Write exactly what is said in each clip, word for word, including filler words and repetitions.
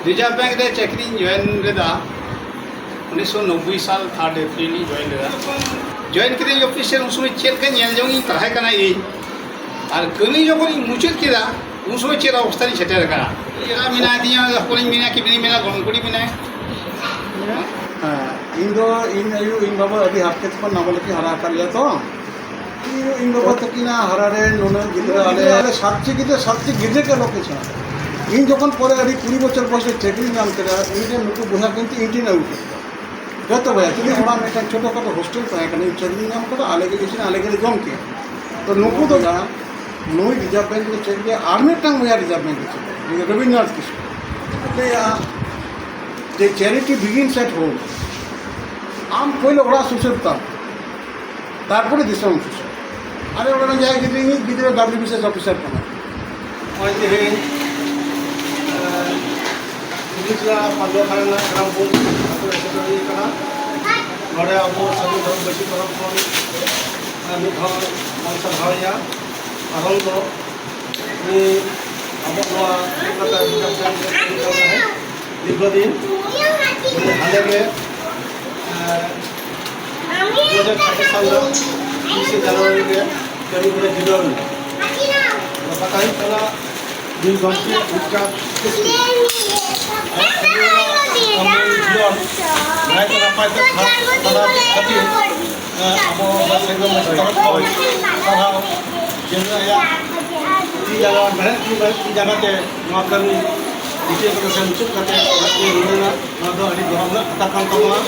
Reserve bank ᱨᱮ ᱪᱟᱹᱠᱨᱤᱧ ᱡᱚᱭᱮᱱ ᱞᱮᱫᱟ ᱩᱱᱤᱥᱥᱚ ᱱᱚᱵᱵᱳᱭ ᱥᱟᱞ ᱛᱷᱟᱨᱰ ᱮᱯᱨᱤᱞ ᱨᱤᱧ ᱡᱚᱭᱮᱱ ᱞᱮᱫᱟ᱾ ᱡᱚᱭᱮᱱ ᱠᱮᱫᱟᱹᱧ ᱚᱯᱷᱤᱥ ᱨᱮ, ᱩᱱ ᱥᱚᱢᱚᱭ ᱪᱮᱫ ᱞᱮᱠᱟ ᱧᱮᱞ ᱡᱚᱝ ᱤᱧ ᱛᱟᱦᱮᱸ ᱠᱟᱱᱟ ᱤᱧ, ᱟᱨ ᱠᱟᱹᱢᱤ ᱡᱚᱠᱷᱚᱱ ᱤᱧ ᱢᱩᱪᱟᱹᱫ ᱠᱮᱫᱟ ᱩᱱ ᱥᱚᱢᱚᱭ ᱪᱮᱫ ᱚᱵᱚᱥᱛᱷᱟ ᱨᱤᱧ ᱥᱮᱴᱮᱨ ᱟᱠᱟᱱᱟ᱾ ᱮᱨᱟ ᱢᱮᱱᱟᱭ ᱛᱤᱧᱟ, ᱦᱚᱯᱚᱱᱤᱧ ᱢᱮᱱᱟᱭᱟ, ᱠᱤᱢᱤᱱᱤᱧ ᱢᱮᱱᱟ, ᱜᱚᱲᱚᱢ ᱠᱩᱲᱤ ᱢᱮᱱᱟᱭ᱾ ᱦᱮᱸ, ᱤᱧ ᱫᱚ ᱤᱧ ᱟᱭᱳ, ᱤᱧ ᱵᱟᱵᱟ ᱟᱹᱰᱤ ᱦᱟᱨᱠᱮᱛ ᱠᱷᱚᱱ ᱱᱟᱵᱟᱞᱮ ᱠᱤᱱ ᱦᱟᱨᱟ ᱟᱠᱟᱫ ᱞᱮᱭᱟ ᱛᱚ᱾ ᱤᱧ, ᱤᱧ ᱵᱟᱵᱟ ᱛᱟᱹᱠᱤᱱᱟᱜ ᱦᱟᱨᱟ ᱨᱮ ᱱᱩᱱᱟᱹᱜ ᱜᱤᱫᱽᱨᱟᱹ, ᱟᱞᱮ, ᱟᱞᱮ ᱥᱟᱛᱴᱤ ᱜᱤᱫᱽᱨᱟᱹ, ᱥᱟᱛᱴᱤ ᱜᱤᱫᱽᱨᱟᱹ ᱜᱮ ᱟᱞᱚ ᱠᱤᱱ ᱥᱮᱬᱟ᱾ ᱤᱧ ᱡᱚᱠᱷᱚᱱ ᱯᱚᱨᱮ ᱟᱹᱰᱤ ᱠᱩᱲᱤ ᱵᱚᱪᱷᱚᱨ ᱵᱚᱭᱮᱥ ᱨᱮ ᱪᱟᱹᱠᱨᱤᱧ ᱧᱟᱢ ᱠᱮᱫᱟ, ᱩᱱᱤ ᱨᱮᱱ ᱱᱩᱠᱩ ᱵᱚᱭᱦᱟ ᱠᱤᱱᱛᱩ ᱤᱧ ᱴᱷᱮᱱ ᱟᱹᱜᱩ ᱠᱮᱫ ᱠᱚᱣᱟ᱾ ᱡᱚᱛᱚ ᱵᱚᱭᱦᱟ, ᱪᱮᱫ ᱚᱲᱟᱜ ᱢᱤᱫᱴᱟᱝ ᱪᱷᱳᱴᱳ ᱠᱷᱟᱴᱳ ᱦᱳᱥᱴᱮᱞ ᱛᱟᱦᱮᱸ ᱠᱟᱱᱟ, ᱤᱧ ᱪᱟᱹᱠᱨᱤᱧ ᱧᱟᱢ ᱠᱮᱫᱟ, ᱟᱞᱮ ᱜᱮ ᱤᱥᱤᱱ, ᱟᱞᱮ ᱜᱮᱞᱮ ᱡᱚᱢ ᱠᱮᱫᱟ᱾ ᱛᱚ ᱱᱩᱠᱩ ᱫᱚ ᱡᱟᱦᱟᱸ ᱱᱩᱭ ᱨᱤᱡᱟᱨᱵᱷ ᱵᱮᱝᱠ ᱨᱮ ᱪᱮᱠ ᱜᱮ, ᱟᱨ ᱢᱤᱫᱴᱟᱝ ᱵᱚᱭᱦᱟ ᱨᱤᱡᱟᱨᱵᱷ ᱵᱮᱝᱠ ᱨᱮ ᱪᱮᱠ ᱜᱮ, ᱨᱚᱵᱤᱱᱫᱨᱚᱱᱟᱛᱷ ᱠᱤᱥᱠᱩ ᱞᱟᱹᱭᱟ ᱡᱮ, "Charity begins at home." ᱟᱢ ᱯᱳᱭᱞᱳ ᱚᱲᱟᱜ ᱥᱩᱥᱟᱹᱨ ᱛᱟᱢ, ᱛᱟᱨᱯᱚᱨᱮ ᱫᱤᱥᱚᱢ ᱥᱩᱥᱟᱹᱨ᱾ ᱟᱞᱮ ᱚᱲᱟᱜ ᱨᱮᱱ ᱡᱟᱦᱟᱸᱭ ᱜᱤᱫᱽᱨᱟᱹ, ᱤᱧᱤᱡ ᱜᱤᱫᱽᱨᱟᱹ W B C S officer ᱠᱟᱱᱟᱭ᱾ ᱱᱚᱜᱼᱚᱭ ᱛᱮᱦᱮᱧ, ᱮᱸ, ᱦᱩᱫᱤᱥ ᱨᱮᱱᱟᱜ ᱯᱟᱸᱡᱟ ᱛᱷᱟᱱᱟ ᱨᱮᱱᱟᱜ ᱜᱨᱟᱢ ᱯᱚᱧᱪᱟᱭᱮᱛ ᱟᱛᱳ ᱨᱮ ᱥᱮᱴᱮᱨ ᱦᱩᱭ ᱟᱠᱟᱱᱟ᱾ ᱱᱚᱰᱮ ᱟᱵᱚ ᱥᱟᱹᱫᱷᱩ ᱫᱷᱚᱨᱚᱢ ᱵᱟᱹᱥᱤ ᱛᱚᱨᱚᱯ ᱠᱷᱚᱱ, ᱮᱸ, ᱢᱤᱫ ᱫᱷᱟᱣ ᱵᱚᱱ ᱥᱟᱨᱦᱟᱣᱮᱭᱟ᱾ ᱠᱟᱨᱚᱱ ᱫᱚ ᱩᱱᱤ ᱟᱵᱚ ᱱᱚᱣᱟ ᱠᱳᱞᱠᱟᱛᱟ ᱨᱮ ᱠᱟᱹᱢᱤ ᱠᱟᱱ ᱛᱟᱦᱮᱸᱫ ᱫᱤᱨᱜᱷᱚ ᱫᱤᱱ᱾ ᱩᱱᱤ ᱦᱟᱸᱰᱮ ᱜᱮ, ᱮᱸ, ᱫᱩ ᱦᱟᱡᱟᱨ ᱪᱷᱟᱵᱵᱤᱥ ᱥᱟᱞ ᱨᱮ ᱛᱤᱨᱤᱥᱮ ᱡᱟᱱᱩᱣᱟᱨᱤ ᱨᱮ ᱠᱟᱹᱢᱤ ᱠᱷᱚᱱᱮ ᱡᱤᱨᱟᱹᱣ ᱮᱱᱟ᱾ ᱟᱫᱚ ᱠᱟᱛᱷᱟ ᱦᱩᱭᱩᱜ ᱠᱟᱱᱟ, ᱱᱩᱭ ᱜᱚᱢᱠᱮ ᱢᱤᱫᱴᱟᱝ ᱱᱟᱭᱛᱮ ᱱᱟᱯᱟᱭ ᱛᱮ ᱠᱷᱟᱱ ᱠᱷᱟᱱ ᱠᱷᱟᱹᱛᱤᱨ, ᱮᱸ, ᱟᱵᱚ ᱥᱟᱹᱫᱷᱩ ᱢᱟᱹᱡᱷᱤ ᱛᱚᱨᱚᱯ ᱠᱷᱚᱱ ᱥᱟᱨᱦᱟᱣ᱾ ᱡᱮ ᱟᱭᱟᱜ ᱛᱤ ᱡᱟᱸᱜᱟ, ᱢᱮᱬᱦᱮᱫ ᱛᱤ, ᱢᱮᱬᱦᱮᱫ ᱛᱤ ᱡᱟᱸᱜᱟ ᱛᱮ ᱱᱚᱣᱟ ᱠᱟᱹᱢᱤ ᱜᱩᱴᱤᱭᱟᱹ ᱠᱟᱛᱮ ᱥᱮ ᱢᱩᱪᱟᱹᱫ ᱠᱟᱛᱮ ᱚᱲᱟᱜ ᱛᱮ ᱨᱩᱣᱟᱹᱲ ᱮᱱᱟ᱾ ᱱᱚᱣᱟ ᱫᱚ ᱟᱹᱰᱤ ᱜᱚᱨᱚᱵᱽ ᱨᱮᱱᱟᱜ ᱠᱟᱛᱷᱟ ᱠᱟᱱ ᱛᱟᱵᱚᱱᱟ᱾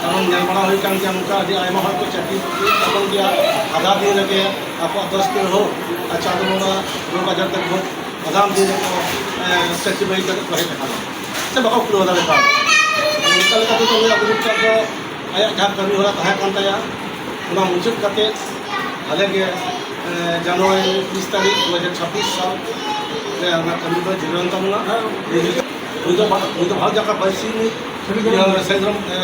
ᱠᱟᱨᱚᱱ ᱧᱮᱞ ᱵᱟᱲᱟ ᱦᱩᱭ ᱠᱟᱱ ᱜᱮᱭᱟ, ᱱᱚᱝᱠᱟ ᱟᱹᱰᱤ ᱟᱭᱢᱟ ᱦᱚᱲ ᱠᱚ ᱪᱟᱹᱠᱨᱤ ᱵᱟᱹᱠᱨᱤ ᱛᱟᱵᱚᱱ ᱜᱮᱭᱟ, ᱟᱫᱷᱟ ᱫᱤᱱ ᱨᱮᱜᱮ ᱟᱠᱚᱣᱟᱜ ᱫᱚᱥ ᱫᱤᱱ ᱦᱳᱠ ᱟᱨ ᱪᱟᱸᱫᱚ ᱵᱚᱸᱜᱟ ᱨᱳᱜᱽ ᱟᱡᱟᱨ ᱛᱮ ᱵᱚᱦᱩᱛ ᱟᱫᱷᱟ ᱫᱤᱱ ᱨᱮᱠᱚ, ᱮ, ᱪᱟᱹᱠᱨᱤ ᱵᱟᱹᱜᱤ ᱠᱟᱛᱮ ᱠᱚ ᱦᱮᱡ ᱟᱠᱟᱱᱟ ᱥᱮ ᱵᱟᱠᱚ ᱯᱩᱨᱟᱹᱣ ᱫᱟᱲᱮ ᱠᱟᱣᱫᱟ᱾ ᱚᱱᱠᱟ ᱞᱮᱠᱟ ᱛᱮᱫᱚ ᱩᱱᱤᱭᱟᱜ ᱜᱩᱨᱩ ᱫᱚ ᱟᱭᱟᱜ ᱡᱟᱦᱟᱸ ᱠᱟᱹᱢᱤ ᱦᱚᱨᱟ ᱛᱟᱦᱮᱸ ᱠᱟᱱ ᱛᱟᱭᱟ, ᱚᱱᱟ ᱢᱩᱪᱟᱹᱫ ᱠᱟᱛᱮ ᱟᱞᱮ ᱜᱮ, ᱮ, ᱡᱟᱱᱩᱣᱟᱨᱤ ᱛᱤᱨᱤᱥ ᱛᱟᱹᱨᱤᱠᱷ ᱫᱩ ᱦᱟᱡᱟᱨ ᱪᱷᱟᱵᱵᱤᱥ ᱥᱟᱞ ᱨᱮ ᱚᱱᱟ ᱠᱟᱹᱢᱤ ᱫᱚ ᱡᱤᱨᱟᱹᱣ ᱮᱱ ᱛᱟᱵᱚᱱᱟ᱾ ᱩᱱᱤ ᱫᱚ ᱵᱷᱟ-, ᱩᱱᱤ ᱫᱚ ᱵᱷᱟᱨᱚᱛ ᱡᱟᱠᱟᱛ ᱵᱟᱹᱭᱥᱤ ᱨᱤᱱᱤᱡ, ᱤᱭᱟᱹ, ᱥᱮᱫᱽᱨᱚᱢ, ᱮ,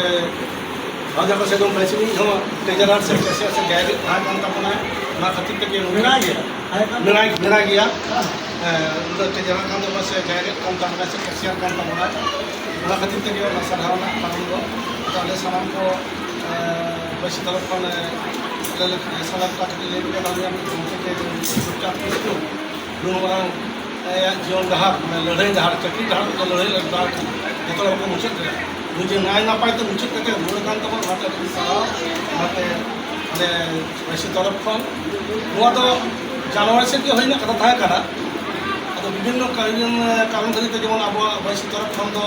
ᱵᱷᱟᱨᱚᱛ ᱡᱟᱠᱟᱛ ᱥᱮᱫᱽᱨᱚᱢ ᱵᱟᱹᱭᱥᱤ ᱨᱤᱱᱤᱡ ᱦᱚᱸ ᱴᱨᱮᱡᱟᱨᱟᱨ ᱥᱮ ᱠᱮᱥᱤᱭᱟᱨ ᱥᱮ ᱡᱟᱦᱟᱸᱭ ᱜᱮ ᱛᱟᱦᱮᱸ ᱠᱟᱱ ᱛᱟᱵᱚᱱᱟᱭ, ᱚᱱᱟ ᱠᱷᱟᱹᱛᱤᱨ ᱛᱮᱜᱮ ᱩᱱᱤ ᱢᱮᱱᱟᱭ ᱜᱮᱭᱟ᱾ ᱢᱮᱱᱟᱭ, ᱢᱮᱱᱟᱭ ᱜᱮᱭᱟ᱾ ᱩᱱᱟᱹᱜ ᱛᱮ ᱡᱟᱦᱟᱸ ᱠᱟᱱ ᱛᱟᱵᱚᱱᱟ ᱥᱮ ᱡᱟᱦᱮᱨ ᱠᱟᱱ ᱛᱟᱵᱚᱱᱟ ᱥᱮ cashier ᱠᱟᱱ ᱛᱟᱵᱚᱱᱟ, ᱚᱱᱟ ᱠᱷᱟᱹᱛᱤᱨ ᱛᱮᱜᱮ ᱚᱱᱟ ᱥᱟᱨᱦᱟᱣ ᱨᱮᱱᱟᱜ ᱠᱟᱨᱚᱱ ᱫᱚ᱾ ᱟᱫᱚ ᱟᱞᱮ ᱥᱟᱱᱟᱢ ᱠᱚ, ᱮ, ᱵᱟᱹᱭᱥᱤ ᱛᱚᱨᱚᱯ ᱠᱷᱚᱱ, ᱮ, ᱟᱞᱮ ᱞᱮ ᱥᱟᱱᱟᱢ ᱠᱚ ᱠᱟᱹᱴᱤᱡ ᱞᱟᱹᱭ ᱯᱮ, ᱛᱟᱦᱞᱮ ᱟᱢ ᱜᱚᱢᱠᱮ ᱪᱮᱫ ᱮᱢ ᱪᱟᱯ ᱠᱮᱫᱟ? ᱱᱩᱱ ᱢᱟᱨᱟᱝ ᱟᱭᱟᱜ ᱡᱤᱭᱚᱱ ᱰᱟᱦᱟᱨ, ᱢᱟᱱᱮ ᱞᱟᱹᱲᱦᱟᱹᱭ ᱰᱟᱦᱟᱨ, ᱪᱟᱹᱠᱨᱤ ᱰᱟᱦᱟᱨ ᱫᱚ ᱞᱟᱹᱲᱦᱟᱹᱭ ᱰᱟᱦᱟᱨ ᱡᱚᱛᱚ ᱦᱚᱲ ᱠᱚ ᱢᱩᱪᱟᱹᱫ ᱠᱮᱫᱟ᱾ ᱱᱩᱭ ᱡᱮ ᱱᱟᱭ ᱱᱟᱯᱟᱭ ᱛᱮ ᱢᱩᱪᱟᱹᱫ ᱠᱟᱛᱮ ᱨᱩᱣᱟᱹᱲ ᱠᱟᱱ ᱛᱟᱵᱚᱱᱟ, ᱚᱱᱟᱛᱮ ᱟᱹᱰᱤ ᱥᱟᱨᱦᱟᱣ᱾ ᱚᱱᱟᱛᱮ ᱟᱞᱮ ᱵᱟᱹᱭᱥᱤ ᱛᱚᱨᱚᱯ ᱠᱷᱚᱱ ᱱᱚᱣᱟ ᱫᱚ ᱡᱟᱱᱩᱣᱟᱨᱤ ᱥᱮᱫ ᱜᱮ ᱦᱩᱭ ᱨᱮᱱᱟᱜ ᱠᱟᱛᱷᱟ ᱛᱟᱦᱮᱸ ᱠᱟᱱᱟ᱾ ᱟᱫᱚ ᱵᱤᱵᱷᱤᱱᱱᱚ ᱠᱟᱨᱚᱱ, ᱠᱟᱨᱚᱱ ᱠᱷᱟᱹᱛᱤᱨ ᱛᱮ ᱡᱮᱢᱚᱱ ᱟᱵᱚᱣᱟᱜ ᱵᱟᱹᱭᱥᱤ ᱛᱚᱨᱚᱯ ᱠᱷᱚᱱ ᱫᱚ,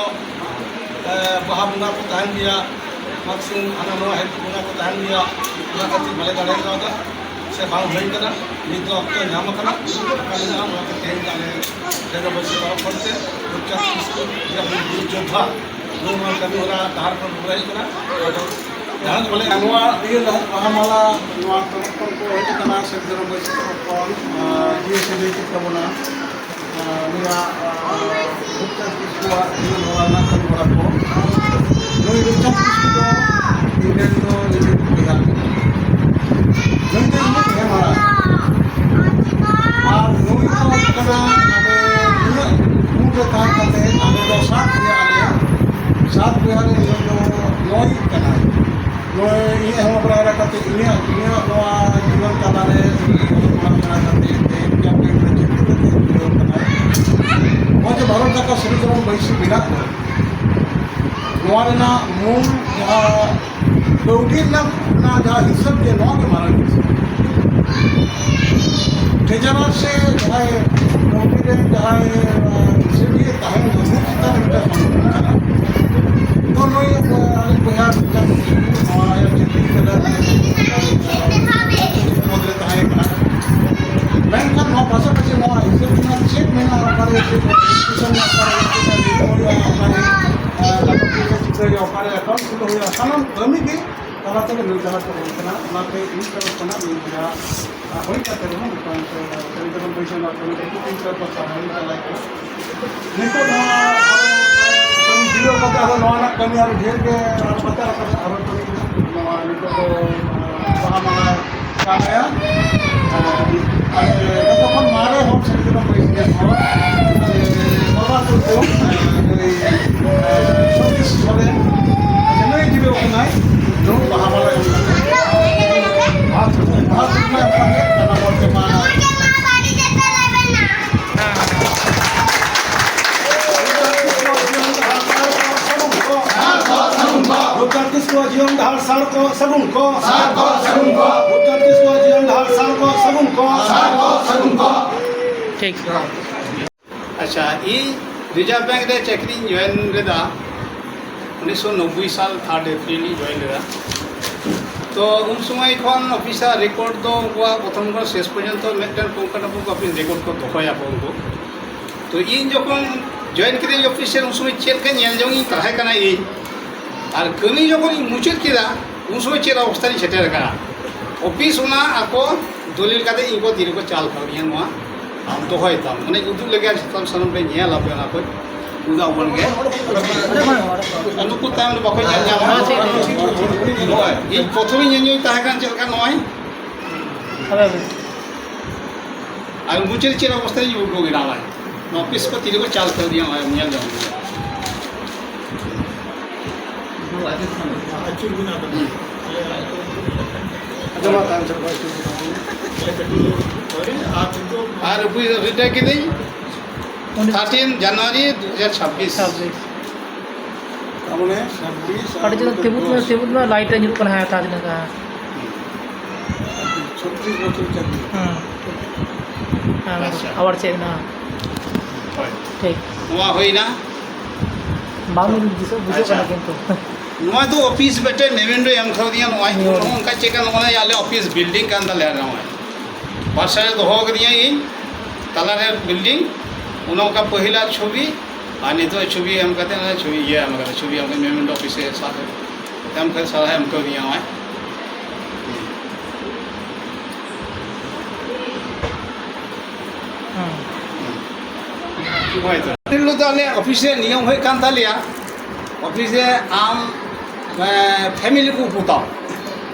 ᱮ, ᱵᱟᱦᱟ ᱵᱚᱸᱜᱟ ᱠᱚ ᱛᱟᱦᱮᱱ ᱜᱮᱭᱟ, ᱢᱟᱜᱽ ᱥᱤᱢ ᱦᱟᱱᱟ ᱱᱚᱣᱟ ᱦᱮᱡ ᱵᱚᱸᱜᱟ ᱠᱚ ᱛᱟᱦᱮᱱ ᱜᱮᱭᱟ, ᱚᱱᱟ ᱠᱷᱟᱹᱛᱤᱨ ᱵᱟᱞᱮ ᱫᱟᱲᱮ ᱠᱟᱣᱫᱟ ᱥᱮ ᱵᱟᱝ ᱦᱩᱭ ᱠᱟᱱᱟ᱾ ᱱᱤᱛ ᱫᱚ ᱚᱠᱛᱚ ᱧᱟᱢ ᱟᱠᱟᱱᱟ, ᱚᱱᱟ ᱠᱷᱟᱹᱛᱤᱨ ᱟᱞᱮ ᱰᱮᱨᱟ ᱵᱟᱹᱭᱥᱤ ᱛᱚᱨᱚᱯ ᱠᱷᱚᱱ ᱛᱮ ᱯᱨᱚᱠᱷᱭᱟᱛ ᱠᱤᱥᱠᱩ ᱡᱟᱦᱟᱸ ᱵᱤᱨ ᱡᱳᱫᱽᱫᱷᱟ ᱱᱚᱣᱟ ᱠᱟᱹᱢᱤ ᱦᱚᱨᱟ ᱰᱟᱦᱟᱨ ᱠᱷᱚᱱ ᱨᱩᱣᱟᱹᱲ ᱦᱮᱡ ᱠᱟᱱᱟ᱾ ᱟᱫᱚ ᱡᱟᱦᱟᱸ ᱫᱚ ᱵᱚᱞᱮ ᱱᱚᱣᱟ ᱤᱭᱟᱹ ᱞᱟᱦᱟ ᱵᱟᱦᱟ ᱢᱟᱞᱟ ᱱᱚᱣᱟ ᱛᱚᱨᱚᱯ ᱠᱷᱚᱱ ᱠᱚ ᱦᱮᱡ ᱟᱠᱟᱱᱟ, ᱥᱮ ᱫᱷᱚᱨᱚᱢ ᱵᱟᱹᱭᱥᱤ ᱛᱚᱨᱚᱯ ᱠᱷᱚᱱ, ᱟᱨ, ᱤᱭᱟᱹ ᱥᱮ ᱞᱟᱹᱭ ᱠᱮᱫ ᱛᱟᱵᱚᱱᱟ, ᱟᱨ, ᱱᱩᱭᱟᱜ, ᱟᱨ, ᱨᱩᱯᱪᱟᱸᱫᱽ ᱠᱤᱥᱠᱩᱣᱟᱜ ᱡᱤᱭᱚᱱ ᱦᱚᱨᱟ ᱨᱮᱱᱟᱜ ᱠᱟᱹᱢᱤ ᱦᱚᱨᱟ ᱠᱚ᱾ ᱱᱩᱭ ᱨᱩᱯᱪᱟᱸᱫᱽ ᱠᱤᱥᱠᱩ ᱫᱚ ᱤᱧ ᱨᱮᱱ ᱫᱚ ᱱᱤᱡᱮ ᱵᱚᱭᱦᱟ ᱠᱟᱱᱟᱭ᱾ ᱱᱩᱭ ᱫᱚ ᱤᱧ ᱨᱮᱱ ᱦᱮᱸ ᱢᱟᱨᱟᱝ᱾ ᱟᱨ ᱱᱩᱭ ᱫᱚ ᱦᱩᱭᱩᱜ ᱠᱟᱱᱟ, ᱟᱞᱮ ᱱᱩᱱᱟᱹᱜ ᱢᱩᱫᱽ ᱨᱮ ᱛᱟᱦᱮᱸ ᱠᱟᱛᱮ ᱟᱞᱮ ᱫᱚ ᱥᱟᱛ ᱜᱮᱭᱟ ᱞᱮ᱾ ᱥᱟᱛ ᱵᱚᱭᱦᱟ ᱨᱮ ᱱᱩᱭ ᱫᱚ ᱱᱚᱭ ᱠᱟᱱᱟᱭ᱾ ᱱᱚᱜᱼᱚᱭ ᱤᱧᱟᱹᱜ ᱦᱚᱸ ᱵᱟᱲᱟᱭ ᱠᱟᱛᱮ ᱤᱧᱟᱹᱜ, ᱤᱧᱟᱹᱜ ᱱᱚᱣᱟ ᱡᱤᱭᱚᱱ ᱛᱟᱞᱟ ᱨᱮ ᱤᱧ ᱚᱞᱚᱜ ᱯᱟᱲᱦᱟᱜ ᱠᱟᱱᱟ ᱠᱟᱛᱮ ᱛᱮᱦᱮᱧ ᱠᱮᱢᱯ ᱨᱮ ᱪᱟᱹᱠᱨᱤ ᱠᱟᱛᱮ ᱡᱩᱲᱟᱹᱣ ᱠᱟᱱᱟᱭ᱾ ᱱᱚᱜᱼᱚᱭ ᱡᱮ ᱵᱷᱟᱨᱚᱛ ᱡᱟᱠᱟᱛ ᱥᱤᱫᱩ ᱠᱟᱹᱱᱦᱩ ᱵᱟᱹᱭᱥᱤ ᱢᱮᱱᱟᱜ ᱫᱚ, ᱱᱚᱣᱟ ᱨᱮᱱᱟᱜ ᱢᱩᱞ ᱡᱟᱦᱟᱸ ᱠᱟᱹᱣᱰᱤ ᱨᱮᱱᱟᱜ ᱚᱱᱟ ᱡᱟᱦᱟᱸ ᱦᱤᱥᱟᱹᱵ ᱡᱮ ᱱᱚᱣᱟ ᱜᱮ ᱢᱟᱨᱟᱝ ᱦᱤᱥᱟᱹᱵ᱾ ᱴᱷᱮᱡᱟᱨᱟᱨ ᱥᱮ ᱡᱟᱦᱟᱸᱭ ᱠᱟᱹᱣᱰᱤ ᱨᱮᱱ ᱡᱟᱦᱟᱸᱭ, ᱟᱸ, ᱦᱤᱥᱟᱹᱵᱤᱭᱟᱹ ᱛᱟᱦᱮᱱ ᱫᱚ ᱱᱩᱠᱩ ᱪᱮᱛᱟᱱ ᱨᱮ ᱢᱤᱫᱴᱟᱝ ᱥᱚᱝᱠᱚᱴ ᱠᱟᱱᱟ᱾ ᱛᱚ ᱱᱩᱭ, ᱟᱸ, ᱟᱞᱮ ᱵᱚᱭᱦᱟ ᱢᱤᱫᱴᱟᱝ ᱱᱚᱣᱟ ᱟᱭᱟᱜ ᱪᱟᱹᱠᱨᱤ ᱠᱟᱫᱟ, ᱯᱚᱫ ᱨᱮ ᱛᱟᱦᱮᱸ ᱠᱟᱱᱟ᱾ ᱢᱮᱱᱠᱷᱟᱱ ᱱᱚᱣᱟ ᱯᱟᱥᱟᱯᱟᱥᱤ ᱱᱚᱣᱟ ᱦᱤᱥᱟᱹᱵ ᱨᱮᱱᱟᱜ ᱪᱮᱫ ᱢᱮᱱᱟᱜᱼᱟ, ᱚᱠᱟᱨᱮ ᱪᱮᱫ ᱨᱮᱡᱤᱥᱴᱨᱮᱥᱚᱱ ᱨᱮᱱᱟᱜ ᱚᱠᱟᱨᱮ ᱪᱮᱫ ᱦᱩᱭᱩᱜᱼᱟ, ᱚᱠᱟᱨᱮ, ᱟᱸ, ᱴᱟᱠᱟ ᱯᱚᱭᱥᱟ ᱪᱤᱠᱟᱹ ᱦᱩᱭᱩᱜᱼᱟ, ᱚᱠᱟᱨᱮ ᱮᱠᱟᱣᱩᱱᱴ ᱠᱷᱩᱞᱟᱹᱣ ᱦᱩᱭᱩᱜᱼᱟ, ᱥᱟᱱᱟᱢ ᱠᱟᱹᱢᱤ ᱜᱮ ᱛᱟᱞᱟ ᱛᱮᱜᱮ ᱱᱩᱭ ᱡᱟᱦᱟᱸ ᱠᱚ ᱦᱩᱭ ᱠᱟᱱᱟ, ᱚᱱᱟᱛᱮ ᱤᱧ ᱛᱚᱨᱚᱯ ᱠᱷᱚᱱᱟᱜ ᱱᱩᱭ ᱡᱟᱦᱟᱸ, ᱟᱸ, ᱦᱩᱭ ᱠᱟᱛᱮ ᱨᱮᱦᱚᱸ ᱱᱤᱛᱚᱝ ᱛᱮ ᱪᱟᱹᱨᱤ ᱛᱟᱵᱚᱱ ᱵᱟᱹᱭᱥᱟᱹᱣ ᱱᱚᱣᱟ ᱠᱟᱹᱢᱤ ᱠᱚ ᱛᱤᱱ ᱛᱚᱨᱚᱯ ᱠᱷᱚᱱ ᱥᱟᱨᱦᱟᱣ ᱤᱧ ᱪᱟᱞᱟᱭ ᱠᱟᱱᱟ᱾ ᱱᱤᱛᱚᱜ ᱱᱚᱣᱟ ᱠᱟᱹᱢᱤ ᱡᱤᱨᱟᱹᱣ ᱠᱟᱛᱮ ᱟᱨᱦᱚᱸ ᱱᱚᱣᱟ ᱨᱮᱱᱟᱜ ᱠᱟᱹᱢᱤ ᱟᱨᱦᱚᱸ ᱰᱷᱮᱨ ᱜᱮ ᱟᱨᱦᱚᱸ ᱯᱟᱛᱟ ᱨᱟᱠᱟᱵ ᱨᱮᱱᱟᱜ ᱟᱨᱦᱚᱸ ᱠᱟᱹᱢᱤ ᱢᱮᱱᱟᱜᱼᱟ᱾ ᱱᱚᱣᱟ ᱱᱤᱛᱚᱜ ᱫᱚ, ᱟᱸ, ᱵᱟᱦᱟ ᱢᱟᱞᱟ ᱠᱟᱹᱢᱤᱭᱟ᱾ ᱟᱨ, ᱟᱨ ᱡᱚᱛᱚ ᱠᱷᱚᱱ ᱢᱟᱨᱮ ᱦᱚᱲ ᱥᱮ ᱡᱚᱛᱚ ᱠᱷᱚᱱ ᱵᱟᱹᱭᱥᱤ ᱵᱟᱵᱟ ᱛᱟᱠᱚ, ᱱᱩᱭ, ᱥᱚᱛᱤᱥ ᱥᱚᱨᱮᱱ, ᱱᱩᱭ ᱡᱤᱨᱟᱹᱣ ᱠᱟᱱᱟᱭ, ᱫᱩᱲᱩᱵ ᱵᱟᱦᱟ ᱢᱟᱞᱟ ᱮᱢ ᱠᱟᱛᱮ᱾ ᱵᱟᱦᱟ ᱛᱷᱩᱠᱱᱟ ᱮᱢ ᱠᱟᱛᱮ, ᱚᱱᱟ ᱵᱚᱞᱛᱮ ᱢᱟ᱾ ᱨᱩᱯᱪᱟᱸᱫᱽ ᱠᱤᱥᱠᱩᱣᱟᱜ ᱡᱤᱭᱚᱱ ᱰᱟᱦᱟᱨ ᱥᱟᱨ ᱠᱚ ᱥᱟᱹᱜᱩᱱ ᱠᱚ᱾ ᱥᱟᱨ ᱠᱚ ᱥᱟᱹᱜᱩᱱ ᱠᱚ᱾ ᱨᱩᱯᱪᱟᱸᱫᱽ ᱠᱤᱥᱠᱩᱣᱟᱜ ᱡᱤᱭᱚᱱ ᱰᱟᱦᱟᱨ ᱥᱟᱨ ᱠᱚ ᱥᱟᱹᱜᱩᱱ ᱠᱚ᱾ ᱥᱟᱨ ᱠᱚ ᱥᱟᱹᱜᱩᱱ ᱠᱚ᱾ ᱴᱷᱤᱠ᱾ ᱟᱪᱪᱷᱟ, ᱤᱧ ᱨᱤᱡᱟᱨᱵᱷ ᱵᱮᱝᱠ ᱨᱮ ᱪᱟᱹᱠᱨᱤᱧ ᱡᱚᱭᱮᱱ ᱞᱮᱫᱟ ᱩᱱᱤᱥᱥᱚ ᱱᱚᱵᱵᱳᱭ ᱥᱟᱞ ᱛᱷᱟᱨᱰ ᱮᱯᱨᱤᱞ ᱤᱧ ᱡᱚᱭᱮᱱ ᱞᱮᱫᱟ᱾ ᱛᱚ ᱩᱱ ᱥᱚᱢᱚᱭ ᱠᱷᱚᱱ ᱚᱯᱷᱤᱥᱟᱨ ᱨᱮᱠᱚᱨᱰ ᱫᱚ ᱩᱱᱠᱩᱣᱟᱜ ᱯᱨᱚᱛᱷᱚᱢ ᱠᱷᱚᱱ ᱥᱮᱥ ᱯᱚᱨᱡᱚᱱᱛᱚ ᱢᱤᱫᱴᱮᱱ ᱠᱚᱝᱠᱟᱴᱟᱯᱩᱨ ᱚᱯᱷᱤᱥ ᱨᱮᱠᱚᱨᱰ ᱠᱚ ᱫᱚᱦᱚᱭᱟᱠᱚ ᱩᱱᱠᱩ᱾ ᱛᱚ ᱤᱧ ᱡᱚᱠᱷᱚᱱ ᱡᱚᱭᱮᱱ ᱠᱤᱫᱟᱹᱧ ᱚᱯᱷᱤᱥ ᱨᱮ, ᱩᱱ ᱥᱚᱢᱚᱭ ᱪᱮᱫ ᱞᱮᱠᱟ ᱧᱮᱞ ᱡᱚᱝ ᱤᱧ ᱛᱟᱦᱮᱸ ᱠᱟᱱᱟ ᱤᱧ, ᱟᱨ ᱠᱟᱹᱢᱤ ᱡᱚᱠᱷᱚᱱ ᱤᱧ ᱢᱩᱪᱟᱹᱫ ᱠᱮᱫᱟ, ᱩᱱ ᱥᱚᱢᱚᱭ ᱪᱮᱫ ᱚᱵᱚᱥᱛᱷᱟ ᱨᱤᱧ ᱥᱮᱴᱮᱨ ᱟᱠᱟᱱᱟ᱾ ᱚᱯᱷᱤᱥ ᱚᱱᱟ ᱟᱠᱚ ᱫᱚᱞᱤᱞ ᱠᱟᱛᱮ ᱤᱧ ᱠᱚ ᱛᱤᱨᱮᱠᱚ ᱪᱟᱞ ᱠᱟᱣᱫᱤᱧᱟ, ᱱᱚᱣᱟ ᱟᱢ ᱫᱚᱦᱚᱭ ᱛᱟᱢ, ᱢᱟᱱᱮ ᱩᱫᱩᱜ ᱞᱟᱹᱜᱤᱫ ᱥᱟᱱᱟᱢ ᱥᱟᱱᱟᱢ ᱯᱮ ᱧᱮᱞ ᱟᱯᱮ ᱚᱱᱟ ᱠᱚ᱾ ᱩᱫᱩᱜ ᱟᱵᱚᱱ ᱜᱮ᱾ ᱱᱩᱠᱩ ᱛᱟᱭᱚᱢ ᱨᱮ ᱵᱟᱠᱚ ᱧᱮᱞ ᱧᱟᱢᱟ᱾ ᱱᱚᱜᱼᱚᱭ, ᱤᱧ ᱯᱨᱚᱛᱷᱚᱢᱤᱧ ᱧᱮᱞ ᱧᱚᱜ ᱛᱟᱦᱮᱸ ᱠᱟᱱ ᱪᱮᱫ ᱞᱮᱠᱟ, ᱱᱚᱜᱼᱚᱭ᱾ ᱟᱨ ᱢᱩᱪᱟᱹᱫ ᱪᱮᱫ ᱚᱵᱚᱥᱛᱷᱟ ᱨᱤᱧ ᱩᱰᱩᱠ ᱮᱱᱟ, ᱱᱚᱜᱼᱚᱭ᱾ ᱱᱚᱣᱟ ᱚᱯᱷᱤᱥ ᱠᱚ ᱛᱤᱨᱮᱠᱚ ᱪᱟᱞ ᱠᱟᱣᱫᱤᱧᱟ, ᱱᱚᱜᱼᱚᱭ ᱧᱮᱞ ᱧᱟᱢ ᱠᱮᱫᱟ᱾ ᱟᱸᱡᱚᱢᱟ ᱛᱟᱭᱚᱢ ᱥᱮᱫ ᱠᱷᱚᱱ᱾ ᱟᱨ ᱚᱯᱷᱤᱥ ᱨᱤᱴᱟᱭᱟᱨ ᱠᱤᱫᱟᱹᱧ ᱩᱱᱤ ᱛᱷᱟᱨᱴᱤᱱ ᱡᱟᱱᱩᱣᱟᱨᱤ ᱫᱩ ᱦᱟᱡᱟᱨ ᱪᱷᱟᱵᱵᱤᱥ᱾ ᱪᱷᱟᱵᱵᱤᱥ᱾ ᱛᱟᱨ ᱢᱟᱱᱮ ᱪᱷᱟᱵᱵᱤᱥ ᱟᱨ ᱠᱟᱹᱴᱤᱡ ᱪᱚᱞᱚ ᱛᱤᱸᱜᱩ ᱢᱮ, ᱛᱤᱸᱜᱩ ᱢᱮ, ᱞᱟᱭᱤᱴ ᱨᱮ ᱧᱩᱨᱩᱜ ᱠᱟᱱᱟ, ᱦᱮᱸ, ᱛᱟᱨ ᱛᱤᱱᱟᱹᱜ ᱜᱟᱱ᱾ ᱪᱷᱚᱛᱨᱤᱥ ᱵᱚᱪᱷᱚᱨ ᱪᱟᱹᱠᱨᱤ᱾ ᱦᱮᱸ, ᱴᱷᱤᱠ᱾ ᱦᱮᱸ, ᱟᱪᱪᱷᱟ᱾ ᱟᱵᱟᱨ ᱪᱮᱫ ᱢᱮᱱᱟᱜᱼᱟ? ᱦᱳᱭ᱾ ᱴᱷᱤᱠ᱾ ᱱᱚᱣᱟ ᱦᱩᱭᱱᱟ᱾ ᱵᱟᱝ ᱵᱩᱡᱷᱟᱹᱜ, ᱵᱩᱡᱷᱟᱹᱜ ᱟᱪᱪᱷᱟ᱾ ᱠᱟᱱᱟ ᱠᱤᱱᱛᱩ᱾ ᱱᱚᱣᱟ ᱫᱚ ᱚᱯᱷᱤᱥ ᱢᱤᱫᱴᱮᱱ ᱢᱮᱢᱳᱨᱮᱱᱰᱟᱢ ᱮᱢ ᱠᱟᱣᱫᱤᱧᱟ, ᱱᱚᱜᱼᱚᱭ᱾ ᱦᱳᱭ᱾ ᱱᱚᱜᱼᱚ ᱱᱚᱝᱠᱟ ᱪᱮᱫ ᱠᱟᱱᱟ, ᱱᱚᱜᱼᱚᱭ ᱟᱞᱮ ᱚᱯᱷᱤᱥ ᱵᱤᱞᱰᱤᱝ ᱠᱟᱱ ᱛᱟᱞᱮᱭᱟ, ᱱᱚᱜᱼᱚᱭ᱾ ᱯᱟᱥᱮ ᱨᱮ ᱫᱚᱦᱚ ᱠᱟᱫᱤᱧᱟ ᱤᱧ, ᱛᱟᱞᱟᱨᱮ ᱵᱤᱞᱰᱤᱝ, ᱚᱱᱮ ᱚᱱᱠᱟ ᱯᱟᱹᱦᱤᱞᱟᱜ ᱪᱷᱚᱵᱤ, ᱟᱨ ᱱᱤᱛᱚᱜ ᱪᱷᱚᱵᱤ ᱮᱢ ᱠᱟᱛᱮ, ᱚᱱᱟ ᱪᱷᱚᱵᱤ ᱤᱭᱟᱹ ᱮᱢ ᱠᱟᱛᱮ, ᱪᱷᱚᱵᱤ ᱮᱢ ᱠᱟᱛᱮ, ᱢᱮᱢᱳᱨᱮᱱᱰᱟᱢ ᱚᱯᱷᱤᱥ ᱨᱮ ᱥᱟᱨ ᱮᱢ ᱠᱟᱛᱮ, ᱥᱟᱨᱦᱟᱣ ᱮᱢ ᱠᱟᱣᱫᱤᱧᱟ, ᱱᱚᱜᱼᱚᱭ᱾ ᱦᱮᱸ᱾ ᱦᱳᱭ ᱛᱚ᱾ ᱯᱟᱹᱦᱤᱞ ᱫᱚ ᱟᱞᱮ ᱚᱯᱷᱤᱥ ᱨᱮ ᱱᱤᱭᱚᱢ ᱦᱩᱭᱩᱜ ᱠᱟᱱ ᱛᱟᱞᱮᱭᱟ, ᱚᱯᱷᱤᱥ ᱨᱮ ᱟᱢ, ᱮ, ᱯᱷᱮᱢᱤᱞᱤ ᱠᱚ ᱩᱯᱩ ᱛᱟᱢ᱾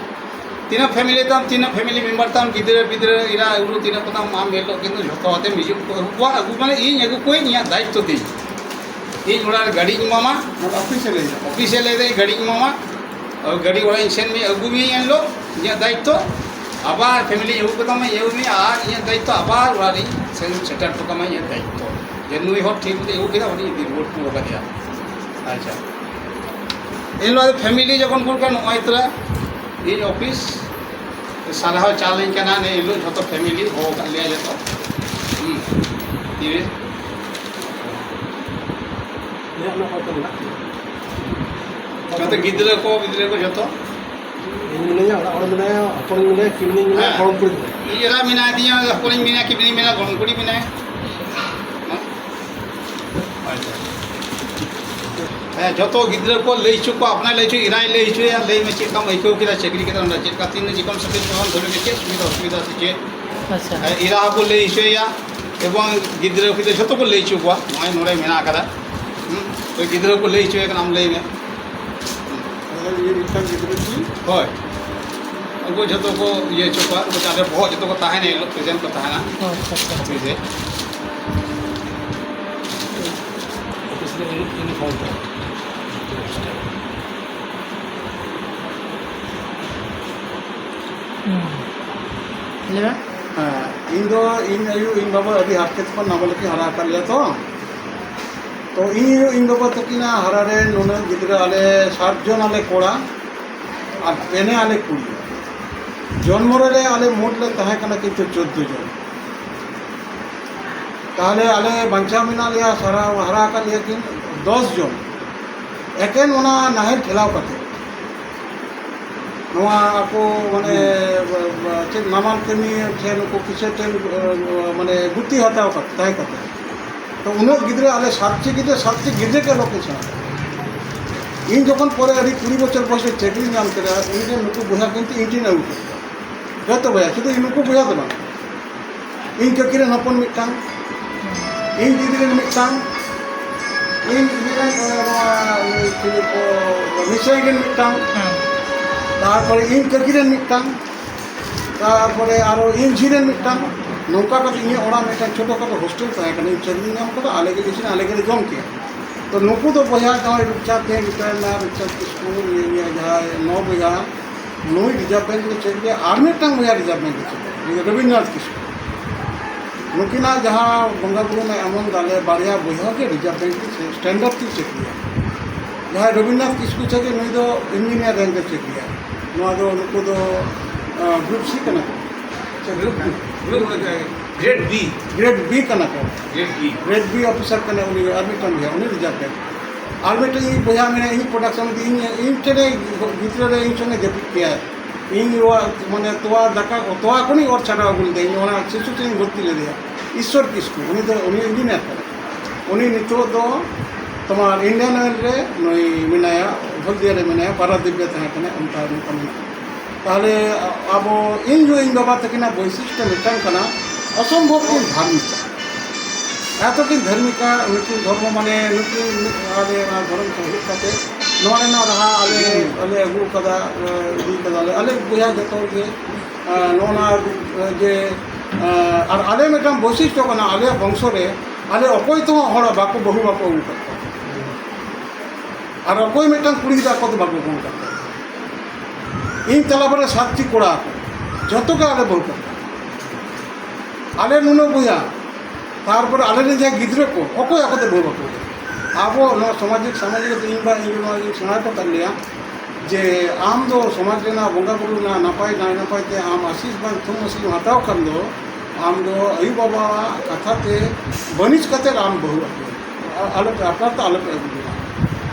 ᱛᱤᱱᱟᱹᱜ family ᱛᱟᱢ, ᱛᱤᱱᱟᱹᱜ family member ᱛᱟᱢ, ᱜᱤᱫᱽᱨᱟᱹ ᱯᱤᱫᱽᱨᱟᱹ, ᱮᱨᱟ ᱩᱨᱩ, ᱛᱤᱱᱟᱹᱜ ᱠᱚ ᱛᱟᱢ, ᱟᱢ ᱦᱤᱞᱳᱜ ᱠᱤᱱᱛᱩ ᱡᱷᱚᱛᱚ ᱟᱛᱮᱢ ᱦᱤᱡᱩᱜ ᱠᱚ, ᱟᱹᱜᱩ ᱠᱚᱣᱟ, ᱟᱹᱜᱩ ᱢᱟᱱᱮ ᱤᱧ ᱟᱹᱜᱩ ᱠᱚᱣᱟᱧ, ᱤᱧᱟᱹᱜ ᱫᱟᱭᱤᱛᱛᱚ ᱛᱤᱧ᱾ ᱤᱧ ᱚᱲᱟᱜ ᱨᱮ ᱜᱟᱹᱰᱤᱧ ᱮᱢᱟᱢᱟ, ᱚᱯᱷᱤᱥ ᱮ ᱞᱟᱹᱭ ᱮᱫᱟ᱾ ᱚᱯᱷᱤᱥ ᱮ ᱞᱟᱹᱭ ᱮᱫᱟ, ᱜᱟᱹᱰᱤᱧ ᱮᱢᱟᱢᱟ, ᱜᱟᱹᱰᱤ ᱚᱲᱟᱜ ᱤᱧ ᱥᱮᱱ ᱢᱮᱭᱟ, ᱟᱹᱜᱩ ᱢᱮᱭᱟ ᱮᱱ ᱦᱤᱞᱳᱜ, ᱤᱧᱟᱹᱜ ᱫᱟᱭᱤᱛᱛᱚ᱾ ᱟᱵᱟᱨ family ᱟᱹᱜᱩ ᱠᱟᱛᱟᱢᱟ, ᱤᱧ ᱟᱹᱜᱩ ᱢᱮᱭᱟ, ᱟᱨ ᱤᱧᱟᱹᱜ ᱫᱟᱭᱤᱛᱛᱚ ᱟᱵᱟᱨ ᱚᱲᱟᱜ ᱨᱤᱧ ᱥᱮᱱ ᱥᱮᱴᱮᱨ ᱦᱚᱴᱚ ᱠᱟᱢᱟ, ᱤᱧᱟᱹᱜ ᱫᱟᱭᱤᱛᱛᱚ᱾ ᱡᱮ ᱱᱩᱭ ᱦᱚᱲ ᱴᱷᱤᱠ ᱢᱚᱛᱚ ᱟᱹᱜᱩ ᱠᱮᱫᱟ, ᱩᱱᱤ ᱤᱫᱤ ᱨᱩᱣᱟᱹᱲ ᱦᱚᱴᱚ ᱠᱟᱫᱮᱭᱟ᱾ ᱟᱪᱪᱷᱟ, ᱮᱱ ᱦᱤᱞᱳᱜ family ᱡᱚᱠᱷᱚᱱ ᱠᱚ ᱱᱚᱜᱼᱚᱭ ᱛᱚᱨᱟ ᱤᱧ ᱚᱯᱷᱤᱥ ᱥᱟᱞᱦᱟ ᱪᱟᱞᱟᱧ ᱠᱟᱱᱟ, ᱱᱤᱭᱟᱹ ᱦᱤᱞᱳᱜ ᱡᱷᱚᱛᱚ family ᱦᱚᱦᱚ ᱠᱟᱜ ᱞᱮᱭᱟ ᱡᱷᱚᱛᱚ᱾ ᱦᱩᱸ᱾ ᱛᱤᱨᱮ? ᱤᱧᱟᱹᱜ ᱚᱱᱟ ᱠᱚ ᱢᱮᱱᱟᱜ ᱛᱤᱧᱟ᱾ ᱡᱷᱚᱛᱚ ᱜᱤᱫᱽᱨᱟᱹ ᱠᱚ, ᱜᱤᱫᱽᱨᱟᱹ ᱠᱚ ᱡᱷᱚᱛᱚ? ᱤᱧ ᱢᱮᱱᱟᱹᱧᱟ, ᱚᱲᱟᱜ ᱦᱚᱲ ᱢᱮᱱᱟᱭᱟ, ᱦᱚᱯᱚᱱᱤᱧ ᱢᱮᱱᱟᱭᱟ, ᱠᱤᱢᱤᱱᱤᱧ ᱢᱮᱱᱟᱭᱟ, ᱦᱮᱸ᱾ ᱜᱚᱲᱚᱢ ᱠᱩᱲᱤ ᱢᱮᱱᱟᱭᱟ᱾ ᱤᱧ ᱮᱨᱟ ᱢᱮᱱᱟᱭ ᱛᱤᱧᱟ, ᱦᱚᱯᱚᱱᱤᱧ ᱢᱮᱱᱟᱭᱟ, ᱠᱤᱢᱤᱱᱤᱧ ᱢᱮᱱᱟᱭᱟ, ᱜᱚᱲᱚᱢ ᱠᱩᱲᱤ ᱢᱮᱱᱟᱭᱟ᱾ ᱦᱮᱸ? ᱟᱪᱪᱷᱟ᱾ ᱦᱮᱸ, ᱡᱷᱚᱛᱚ ᱜᱤᱫᱽᱨᱟᱹ ᱠᱚ ᱞᱟᱹᱭ ᱦᱚᱪᱚ ᱠᱚᱣᱟ, ᱟᱯᱱᱟᱨ ᱞᱟᱹᱭ ᱦᱚᱪᱚ, ᱮᱨᱟᱭ ᱞᱟᱹᱭ ᱦᱚᱪᱚᱭᱟ, ᱞᱟᱹᱭ ᱢᱮ ᱪᱮᱫ ᱞᱮᱠᱟᱢ ᱟᱹᱭᱠᱟᱹᱣ ᱠᱮᱫᱟ, ᱪᱟᱹᱠᱨᱤ ᱠᱮᱫᱟ, ᱚᱸᱰᱮ ᱪᱮᱫ ᱞᱮᱠᱟ ᱛᱤᱱ ᱪᱮᱫ ᱞᱮᱠᱟᱢ ᱥᱮᱴᱮᱨ ᱠᱚᱣᱟ, ᱫᱷᱚᱨᱮ ᱪᱮᱫ ᱥᱩᱵᱤᱫᱷᱟ ᱚᱥᱩᱵᱤᱫᱷᱟ ᱥᱮ ᱪᱮᱫ? ᱟᱪᱪᱷᱟ᱾ ᱦᱮᱸ, ᱮᱨᱟ ᱦᱚᱸᱠᱚ ᱞᱟᱹᱭ ᱦᱚᱪᱚᱭᱟ ᱮᱵᱚᱝ ᱜᱤᱫᱽᱨᱟᱹ ᱯᱤᱫᱽᱨᱟᱹ ᱡᱷᱚᱛᱚ ᱠᱚ ᱞᱟᱹᱭ ᱦᱚᱪᱚ ᱠᱚᱣᱟ, ᱱᱚᱜᱼᱚᱭ ᱱᱚᱰᱮ ᱢᱮᱱᱟᱜ ᱟᱠᱟᱫᱟ᱾ ᱦᱩᱸ, ᱛᱚ ᱜᱤᱫᱽᱨᱟᱹ ᱠᱚ ᱞᱟᱹᱭ ᱦᱚᱪᱚᱭᱮ ᱠᱟᱱᱟ, ᱟᱢ ᱞᱟᱹᱭ ᱢᱮ᱾ ᱟᱫᱚ ᱤᱧ ᱢᱤᱫᱴᱟᱝ ᱜᱤᱫᱽᱨᱟᱹ ᱠᱤ? ᱦᱳᱭ, ᱩᱱᱠᱩ ᱡᱷᱚᱛᱚ ᱠᱚ ᱤᱭᱟᱹ ᱦᱚᱪᱚ ᱠᱚᱣᱟ, ᱩᱱᱠᱩ ᱪᱟᱸᱫᱮ ᱵᱚᱦᱚᱜ ᱡᱷᱚᱛᱚ ᱠᱚ ᱛᱟᱦᱮᱱᱟ, ᱮᱱ ᱦᱤᱞᱳᱜ present ᱠᱚ ᱛᱟᱦᱮᱱᱟ᱾ ᱟᱪᱪᱷᱟ, ᱟᱪᱪᱷᱟ᱾ ᱚᱯᱷᱤᱥ ᱨᱮ᱾ ᱚᱯᱷᱤᱥ ᱨᱮ ᱤᱭᱩᱱᱤ-, uniform ᱛᱟᱦᱮᱱᱟ᱾ ᱦᱩᱸ᱾ ᱞᱟᱹᱭ ᱢᱮ᱾ ᱦᱮᱸ, ᱤᱧ ᱫᱚ, ᱤᱧ ᱟᱭᱳ, ᱤᱧ ᱵᱟᱵᱟ ᱟᱹᱰᱤ ᱦᱟᱨᱠᱮᱛ ᱠᱷᱚᱱ ᱱᱟᱵᱟᱞᱚᱠ ᱠᱤᱱ ᱦᱟᱨᱟ ᱟᱠᱟᱫ ᱞᱮᱭᱟ ᱛᱚ᱾ ᱛᱚ, ᱤᱧ ᱟᱭᱳ, ᱤᱧ ᱵᱟᱵᱟ ᱛᱟᱹᱠᱤᱱᱟᱜ ᱦᱟᱨᱟ ᱨᱮ ᱱᱩᱱᱟᱹᱜ ᱜᱤᱫᱽᱨᱟᱹ, ᱟᱞᱮ ᱥᱟᱛ ᱡᱚᱱ ᱟᱞᱮ ᱠᱚᱲᱟ ᱟᱨ ᱯᱮᱱᱮ ᱟᱞᱮ ᱠᱩᱲᱤ᱾ ᱡᱚᱱᱢᱚ ᱨᱮᱞᱮ ᱟᱞᱮ ᱢᱳᱴ ᱞᱮ ᱛᱟᱦᱮᱸ ᱠᱟᱱᱟ ᱠᱤᱱᱛᱩ ᱪᱳᱫᱽᱫᱳ ᱡᱚᱱ᱾ ᱛᱟᱦᱞᱮ ᱟᱞᱮ ᱵᱟᱧᱪᱟᱣ ᱢᱮᱱᱟᱜ ᱞᱮᱭᱟ, ᱥᱟᱨᱟ ᱦᱟᱨᱟ ᱟᱠᱟᱫ ᱞᱮᱭᱟ ᱠᱤᱱ ᱫᱚᱥ ᱡᱚᱱ, ᱮᱠᱮᱱ ᱚᱱᱟ ᱱᱟᱦᱮᱞ ᱴᱷᱮᱞᱟᱣ ᱠᱟᱛᱮ᱾ ᱱᱚᱣᱟ ᱟᱠᱚ ᱢᱟᱱᱮ, ᱦᱩᱸ᱾ ᱪᱮᱫ ᱱᱟᱢᱟᱞ ᱠᱟᱹᱢᱤ ᱥᱮ ᱱᱩᱠᱩ ᱠᱤᱥᱟᱹ ᱴᱷᱮᱱ, ᱢᱟᱱᱮ ᱜᱩᱛᱤ ᱦᱟᱛᱟᱣ ᱠᱟᱛᱮ, ᱛᱟᱦᱮᱸ ᱠᱟᱛᱮ᱾ ᱛᱚ ᱩᱱᱟᱹᱜ ᱜᱤᱫᱽᱨᱟᱹ, ᱟᱞᱮ ᱥᱟᱛᱴᱤ ᱜᱤᱫᱽᱨᱟᱹ, ᱥᱟᱛᱴᱤ ᱜᱤᱫᱽᱨᱟᱹ ᱜᱮ ᱟᱞᱚ ᱠᱚ ᱥᱮᱬᱟ᱾ ᱤᱧ ᱡᱚᱠᱷᱚᱱ ᱯᱚᱨᱮ ᱟᱹᱰᱤ ᱠᱩᱲᱤ ᱵᱚᱪᱷᱚᱨ ᱵᱚᱭᱮᱥ ᱨᱮ ᱪᱟᱹᱠᱨᱤᱧ ᱧᱟᱢ ᱠᱮᱫᱟ, ᱤᱧ ᱨᱮᱱ ᱱᱩᱠᱩ ᱵᱚᱭᱦᱟ ᱠᱤᱱᱛᱩ ᱤᱧ ᱴᱷᱮᱱ ᱟᱹᱜᱩ ᱠᱮᱫ ᱠᱚᱣᱟ᱾ ᱡᱚᱛᱚ ᱵᱚᱭᱦᱟ, ᱥᱩᱫᱷᱩ ᱤᱧ ᱱᱩᱠᱩ ᱵᱚᱭᱦᱟ ᱫᱚ ᱵᱟᱝ᱾ ᱤᱧ ᱠᱟᱹᱠᱤ ᱨᱮᱱ ᱦᱚᱯᱚᱱ ᱢᱤᱫᱴᱟᱝ, ᱤᱧ ᱫᱤᱫᱤ ᱨᱮᱱ ᱢᱤᱫᱴᱟᱝ, ᱤᱧ ᱤᱭᱟᱹ ᱨᱮᱱ, ᱱᱚᱣᱟ, ᱱᱩᱭ ᱪᱤᱞᱤ ᱠᱚ, ᱢᱤᱥᱨᱟᱧ ᱨᱮᱱ ᱢᱤᱫᱴᱟᱝ᱾ ᱦᱮᱸ᱾ ᱛᱟᱨᱯᱚᱨᱮ ᱤᱧ ᱠᱟᱹᱠᱤ ᱨᱮᱱ ᱢᱤᱫᱴᱟᱝ, ᱛᱟᱨᱯᱚᱨᱮ ᱟᱨᱚ ᱤᱧ ᱡᱷᱤ ᱨᱮᱱ ᱢᱤᱫᱴᱟᱝ᱾ ᱱᱚᱝᱠᱟ ᱠᱟᱛᱮ ᱤᱧᱟᱹᱜ ᱚᱲᱟᱜ ᱢᱤᱫᱴᱟᱝ ᱪᱷᱳᱴᱳ ᱠᱷᱟᱴᱳ ᱦᱳᱥᱴᱮᱞ ᱛᱟᱦᱮᱸ ᱠᱟᱱᱟ᱾ ᱤᱧ ᱪᱟᱹᱠᱨᱤᱧ ᱧᱟᱢ ᱠᱟᱫᱟ, ᱟᱞᱮ ᱜᱮᱞᱮ ᱤᱥᱤᱱᱟ, ᱟᱞᱮ ᱜᱮᱞᱮ ᱡᱚᱢ ᱠᱮᱭᱟ᱾ ᱛᱚ ᱱᱩᱠᱩ ᱫᱚ ᱵᱚᱭᱦᱟ ᱡᱟᱦᱟᱸᱭ ᱨᱩᱯᱪᱟᱸᱫᱽ ᱛᱮ ᱨᱤᱴᱟᱭᱟᱨ ᱮᱱᱟ, ᱨᱩᱯᱪᱟᱸᱫᱽ ᱠᱤᱥᱠᱩ, ᱱᱤᱭᱟᱹ ᱱᱤᱭᱟᱹ ᱡᱟᱦᱟᱸᱭ ᱱᱚ ᱵᱚᱭᱦᱟ, ᱱᱩᱭ ᱨᱤᱡᱟᱨᱵᱷ ᱵᱮᱝᱠ ᱨᱮ ᱪᱮᱫ ᱜᱮᱭᱟ, ᱟᱨ ᱢᱤᱫᱴᱟᱝ ᱵᱚᱭᱦᱟ ᱨᱤᱡᱟᱨᱵᱷ ᱵᱮᱝᱠ ᱨᱮ ᱪᱮᱫ ᱜᱮᱭᱟ, ᱩᱱᱤ ᱫᱚ ᱨᱚᱵᱤᱱᱫᱨᱚᱱᱟᱛᱷ ᱠᱤᱥᱠᱩ᱾ ᱱᱩᱠᱤᱱᱟᱜ ᱡᱟᱦᱟᱸ ᱵᱚᱸᱜᱟ ᱵᱩᱨᱩ ᱨᱮᱱᱟᱜ ᱮᱢᱚᱱ ᱫᱟᱲᱮ, ᱵᱟᱨᱭᱟ ᱵᱚᱭᱦᱟ ᱜᱮ ᱨᱤᱡᱟᱨᱵᱷ ᱵᱮᱝᱠ ᱨᱮ ᱥᱴᱮᱱᱰᱟᱨᱰ ᱛᱮ ᱪᱮᱫ ᱜᱮᱭᱟ᱾ ᱡᱟᱦᱟᱸᱭ ᱨᱚᱵᱤᱱᱫᱨᱚᱱᱟᱛᱷ ᱠᱤᱥᱠᱩ ᱪᱮᱫ ᱜᱮ, ᱱᱩᱭ ᱫᱚ ᱤᱧᱡᱤᱱᱤᱭᱟᱨ ᱨᱮᱝᱠ ᱨᱮ ᱪᱮᱫ ᱜᱮᱭᱟ᱾ ᱱᱚᱣᱟ ᱫᱚ ᱱᱩᱠᱩ ᱫᱚ ᱜᱨᱩᱯ ᱥᱤ ᱠᱟᱱᱟ ᱠᱚ᱾ ᱥᱮ group B? Group grade B. Grade B ᱠᱟᱱᱟ ᱠᱚ᱾ Grade B. Grade B officer ᱠᱟᱱᱟ ᱩᱱᱤ, ᱟᱨ ᱢᱤᱫᱴᱟᱝ ᱵᱚᱭᱦᱟ, ᱩᱱᱤ ᱨᱤᱡᱟᱨᱵᱷ ᱵᱮᱝᱠ᱾ ᱟᱨ ᱢᱤᱫᱴᱟᱝ ᱤᱧ ᱵᱚᱭᱦᱟ ᱢᱮᱱᱟᱭᱟ, ᱤᱧ ᱯᱨᱚᱰᱟᱠᱥᱚᱱ ᱤᱧ, ᱤᱧ ᱴᱷᱮᱱᱮ ᱜᱤᱫᱽᱨᱟᱹ ᱨᱮ ᱤᱧ ᱥᱚᱸᱜᱮ ᱡᱟᱹᱯᱤᱫ ᱠᱮᱭᱟᱭ᱾ ᱤᱧ ᱱᱚᱣᱟ ᱢᱟᱱᱮ ᱛᱚᱣᱟ ᱫᱟᱠᱟ, ᱛᱚᱣᱟ ᱠᱷᱚᱱᱤᱧ ᱚᱨ ᱪᱷᱟᱰᱟᱣ ᱟᱹᱜᱩ ᱞᱮᱫᱟ, ᱤᱧ ᱚᱱᱟ ᱥᱤᱥᱩ ᱴᱷᱮᱱᱤᱧ ᱵᱷᱚᱨᱛᱤ ᱞᱮᱫᱮᱭᱟ᱾ ᱤᱥᱥᱚᱨ ᱠᱤᱥᱠᱩ, ᱩᱱᱤ ᱫᱚ, ᱩᱱᱤ ᱤᱧᱡᱤᱱᱤᱭᱟᱨ ᱠᱟᱱᱟᱭ᱾ ᱩᱱᱤ ᱱᱤᱛᱚᱜ ᱫᱚ ᱛᱳᱢᱟᱨ ᱤᱱᱰᱤᱭᱟᱱ ᱚᱭᱮᱞ ᱨᱮ ᱱᱩᱭ ᱢᱮᱱᱟᱭᱟ, ᱦᱚᱞᱫᱤᱭᱟ ᱨᱮ ᱢᱮᱱᱟᱭᱟ, ᱯᱟᱨᱟᱫᱤᱯ ᱨᱮ ᱛᱟᱦᱮᱸ ᱠᱟᱱᱟᱭ, ᱚᱱᱠᱟ ᱱᱚᱝᱠᱟ ᱢᱮᱱᱟᱜᱼᱟ᱾ ᱛᱟᱦᱚᱞᱮ ᱟᱵᱚ, ᱤᱧ ᱭᱩ ᱤᱧ ᱵᱟᱵᱟ ᱛᱟᱹᱠᱤᱱᱟᱜ ᱵᱳᱭᱥᱤᱥᱴᱚ ᱢᱤᱫᱴᱟᱝ ᱠᱟᱱᱟ, ᱚᱥᱚᱢᱵᱷᱚᱵ ᱠᱤᱱ ᱫᱷᱟᱨᱢᱤᱠᱟ᱾ ᱮᱛᱚ ᱠᱤᱱ ᱫᱷᱟᱨᱢᱤᱠᱟ, ᱱᱩᱠᱤᱱ ᱫᱷᱚᱨᱢᱚ ᱢᱟᱱᱮ ᱱᱩᱠᱤᱱ ᱟᱞᱮ ᱚᱱᱟ ᱫᱷᱚᱨᱚᱢ ᱥᱚᱝᱜᱤᱛ ᱠᱟᱛᱮ ᱱᱚᱣᱟ ᱨᱮᱱᱟᱜ ᱨᱟᱦᱟ ᱟᱞᱮ, ᱟᱞᱮ ᱟᱹᱜᱩ ᱠᱟᱫᱟ, ᱤᱫᱤ ᱠᱟᱫᱟᱞᱮ ᱟᱞᱮ ᱵᱚᱭᱦᱟ ᱡᱚᱛᱚ ᱜᱮ᱾ ᱱᱚᱜᱼᱚ ᱱᱚᱣᱟ ᱡᱮ, ᱟᱨ ᱟᱞᱮ ᱢᱤᱫᱴᱟᱝ ᱵᱳᱭᱥᱤᱥᱴᱚ ᱠᱟᱱᱟ, ᱟᱞᱮᱭᱟᱜ ᱵᱚᱝᱥᱚ ᱨᱮ ᱟᱞᱮ ᱚᱠᱚᱭ ᱛᱮᱦᱚᱸ ᱦᱚᱲ ᱵᱟᱠᱚ, ᱵᱟᱹᱦᱩ ᱵᱟᱠᱚ ᱟᱹᱜᱩ ᱠᱟᱜ ᱠᱚᱣᱟ᱾ ᱟᱨ ᱚᱠᱚᱭ ᱢᱤᱫᱴᱟᱝ ᱠᱩᱲᱤ ᱜᱤᱫᱽᱨᱟᱹ ᱟᱠᱚ ᱫᱚ ᱵᱟᱠᱚ ᱟᱹᱜᱩ ᱠᱟᱜ ᱠᱚᱣᱟ᱾ ᱤᱧ ᱛᱟᱞᱟ ᱵᱟᱨᱮ ᱥᱟᱛᱴᱤ ᱠᱚᱲᱟ, ᱡᱷᱚᱛᱚ ᱜᱮ ᱟᱞᱮ ᱵᱟᱹᱦᱩ ᱠᱟᱜ ᱠᱚᱣᱟ᱾ ᱟᱞᱮ ᱱᱩᱱᱟᱹᱜ ᱵᱚᱭᱦᱟ, ᱛᱟᱨᱯᱚᱨᱮ ᱟᱞᱮ ᱨᱮᱱ ᱡᱟᱦᱟᱸᱭ ᱜᱤᱫᱽᱨᱟᱹ ᱠᱚ, ᱚᱠᱚᱭ ᱟᱠᱚ ᱛᱮ ᱵᱟᱹᱦᱩ ᱵᱟᱠᱚ ᱟᱹᱜᱩ ᱠᱟᱜ ᱠᱚᱣᱟ᱾ ᱟᱵᱚ ᱱᱚᱣᱟ ᱥᱟᱢᱟᱡᱤᱠ, ᱥᱟᱢᱟᱡᱤᱠ ᱤᱧ ᱵᱟ, ᱤᱧ ᱱᱚᱣᱟ ᱤᱧ ᱥᱮᱬᱟ ᱦᱚᱴᱚ ᱠᱟᱜ ᱞᱮᱭᱟ ᱡᱮ ᱟᱢ ᱫᱚ ᱥᱚᱢᱟᱡᱽ ᱨᱮᱱᱟᱜ ᱵᱚᱸᱜᱟ ᱵᱩᱨᱩ ᱨᱮᱱᱟᱜ ᱱᱟᱯᱟᱭ, ᱱᱟᱭ ᱱᱟᱯᱟᱭ ᱛᱮ ᱟᱢ ᱟᱥᱤᱥ ᱵᱟᱝ ᱛᱷᱩᱢ ᱟᱥᱤᱥ ᱮᱢ ᱦᱟᱛᱟᱣ ᱠᱷᱟᱱ ᱫᱚ, ᱟᱢ ᱫᱚ ᱟᱭᱳ ᱵᱟᱵᱟᱣᱟᱜ ᱠᱟᱛᱷᱟ ᱛᱮ ᱵᱟᱹᱱᱤᱡ ᱠᱟᱛᱮ ᱟᱢ ᱵᱟᱹᱦᱩ ᱟᱹᱜᱩ᱾ ᱟ-, ᱟᱞᱚᱯᱮ, ᱟᱯᱱᱟᱨ ᱛᱮ ᱟᱞᱚᱯᱮ ᱟᱹᱜᱩ ᱠᱚᱣᱟ᱾